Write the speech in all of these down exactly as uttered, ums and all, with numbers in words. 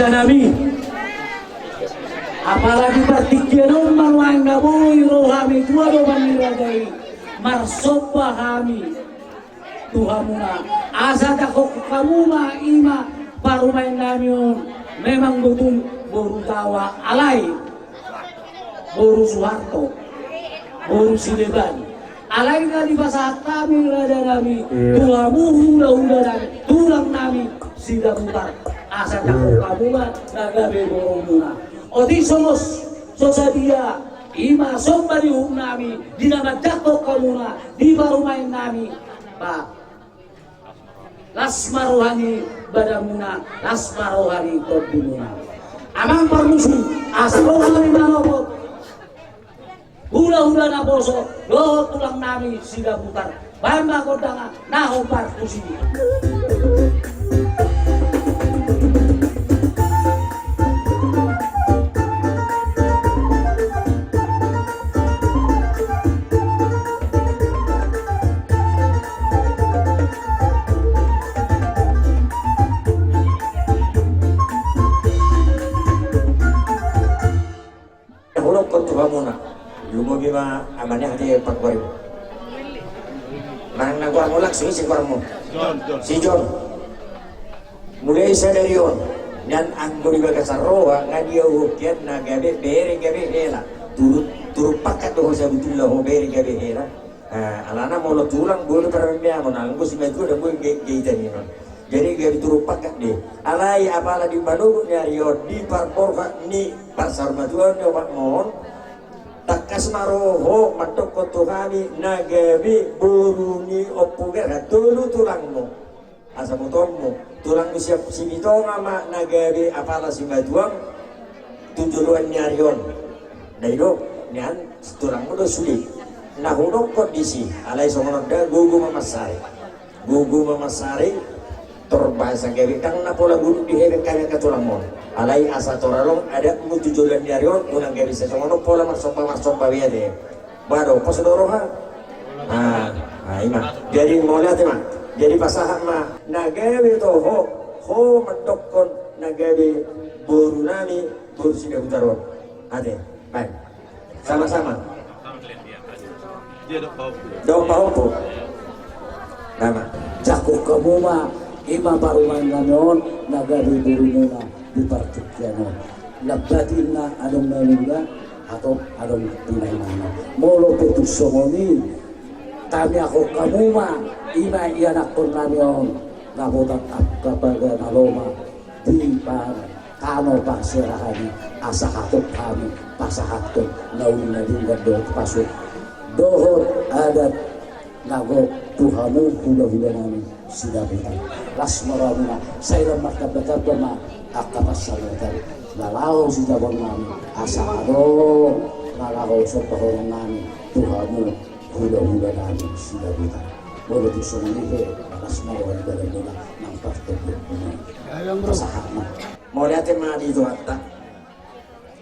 Nami. Apalagi partingkian on ma nuaeng na boi ro hami tu adopan ni raja i, marsomba hami tu hamuna, asa jangkon hamu ma i ma parumaen nami on. Memang botul boru Jawa alai boru Soeharto, boru Sileban. Alai na dipasahat hami raja nami tu hamu hulahula nami, tulang nami Sidabutar, asa jangkon hamuna na gabe borumuna. Otik so mos so sadia i ma somba ni uhum nami di na manjangkon hamuna di parumaen nami. Ba Las ma roha ni badanmuna, las ma roha ni tondimuna. Amang parmusu, asa roha ni manopot hulahula naposo dohot tulang nami Sidabutar. Baen ma gondang na hombar tusi. Hudokkon tu hamuna. Lumobi ma amane hate panggorim. Manang na goarmu langsung ise goarmu? Si John. Mulai sadari on, nian anggo di bagasan roha nga dia uhokian na gabe bere gabe hela. Turut turut pakat do ho sabutulna ho bere gabe hela. Alana molo tulang boi do parmameamon, anggo simatua dang boi gaitan i non. Jadi gabe turut pakat do i. Alai apala di manogot ni ari on di parborhat ni parsarumatuaon ni omakmon, tangkas ma ro ho mandokkon tu hami na gabe boru ni Ompu Gerhard, tolu tulangmu. Asa botoonmu, tulangmu siap Sibitonga ma na gabe apala simatuam tu joloan ni ari on. Na i do nian tulangmu do sude na hudokkon disi, alai songon on da gogo ma mansari. Gogo ma mansari. Tor bahasa gabe dang na pola guru di hebe kami angka tulangmu on. Alai asa tor adong adatmu tu joloan ni ari on unang gabe sai songon on pola marsomba marsomba be ate. Ba do pos do roha. Ah, ah, ima. Jadi mauliate ma. Jadi pasahat ma na gabe toho ho mandokkon na gabe boru nami boru Sidabutar on. Ate. Baik. Sama-sama. Dong pahompu. Nama. Jangkon hamu ma ima parumaen nami on na gabe borumuna di partingkian on. Lambat inna adong na nunga atau adong pinaimana. Molo pe tung songon i, tamiahon hamu ma ima ianakhon nami on na botak angka baga na loma di tano parserahan i, asa hatop hami pasahathon na uli na denggan dohot pasu dohot adat na gok tu hamu hulahula nami Sidabutar. Las ma rohamuna, sai lam martambatamba ma angka pansalongan na laho sijabaon nami, asa adong na laho sombahonon nami tu hamu hulahula nami Sidabutar. Molo tung songon i pe, las ma roha ni badanmuna nang partondion muna i. Pasahat ma. Mauliate ma di Tuhanta.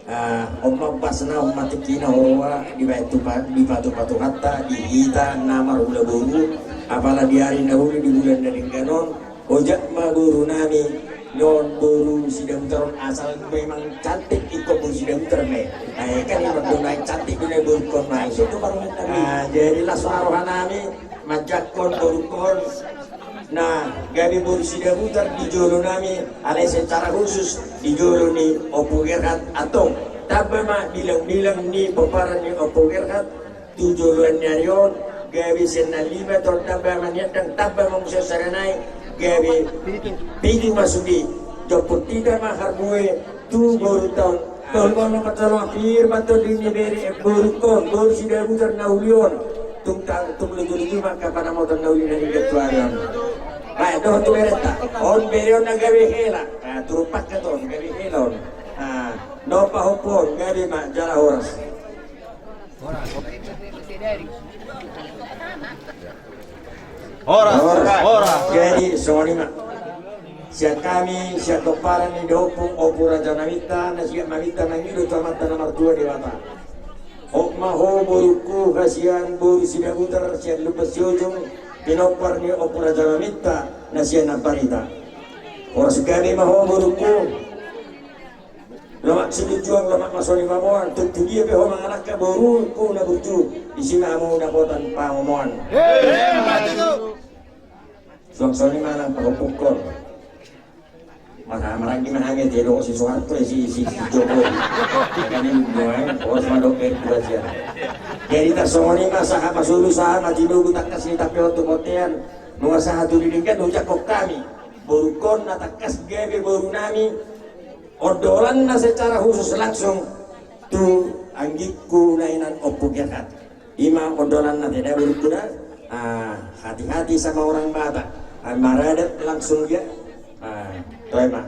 Ah, on ma umbasna, on ma tingkina, huroha dibaen tupa dipatupa Tuhanta di hita na marhula boru. Apala di ari na uli di bulan na denggan on, ojak ma boru nami on, boru Sidabutar on, asal memang cantik ingkon boru Sidabutar ma i. Ai kan ima do na cantik do na borungkon ma i. Ah, jadi las ma roha nami manjangkon borungkon na gabe boru Sidabutar di jolo nami, alai secara khusus di jolo ni Ompu Gerhard. Antong tamba ma bilangbilang ni pomparan ni Ompu Gerhard tu joloan ni ari on, gabe sian na lima ton tamba ma nian, dang tamba ma muse sada nai, gabe pitu ma sude. Jomponta ma harbue tu borunta on. Tolong ma tolong pir ma tonding ni bere, eh, borungkon, boru Sidabutar na uli on. Tung tang tung luju-luju ma angka panamotan na uli na denggan tu ari on. Baik, dohot tu berenta. On bere on na gabe hela. Ah, turut pakat on gabe hela on. Ah, na pahompu on gabe ma jala horas. Horas, horas. Jadi songon i ma. Sian hami sian pomparan ni daompung Ompu Raja Naminta, na siap maminta mangido tu Amanta na martua Debata. Hot ma ho borungku hasian boru Sidabutar sian Lumban Siujung, pinompar ni Ompu Raja Naminta na sian Ambarita. Horas gabe ma ho borungku. Lomak silinjuang, lomak ma songon i pamoan, tung tu dia pe ho mangalangka borungku na burju, disi ma hamu dapotan pangomoan. Suang songon i ma nang pahompungkon. Maka maranggi ma hami, tedong si Soeharto, si, si, si Jokowi. Kan i doang, pos ma dope kuasia. Jadi tar songon i ma sahat ma solu, sahat ma tinogu tangkas ni tampe on tu bontean. Nunga sahat tu didingkan, ujak hon hami. Borungkon na tangkas gabe boru nami. Ondolanna secara khusus langsung tu anggingku na inan Ompu Gerhard. I ma ondolanna, te da borungku da. Ah, hati-hati sama orang Batak. Ah, maradat langsung dia. Ah, toe ma.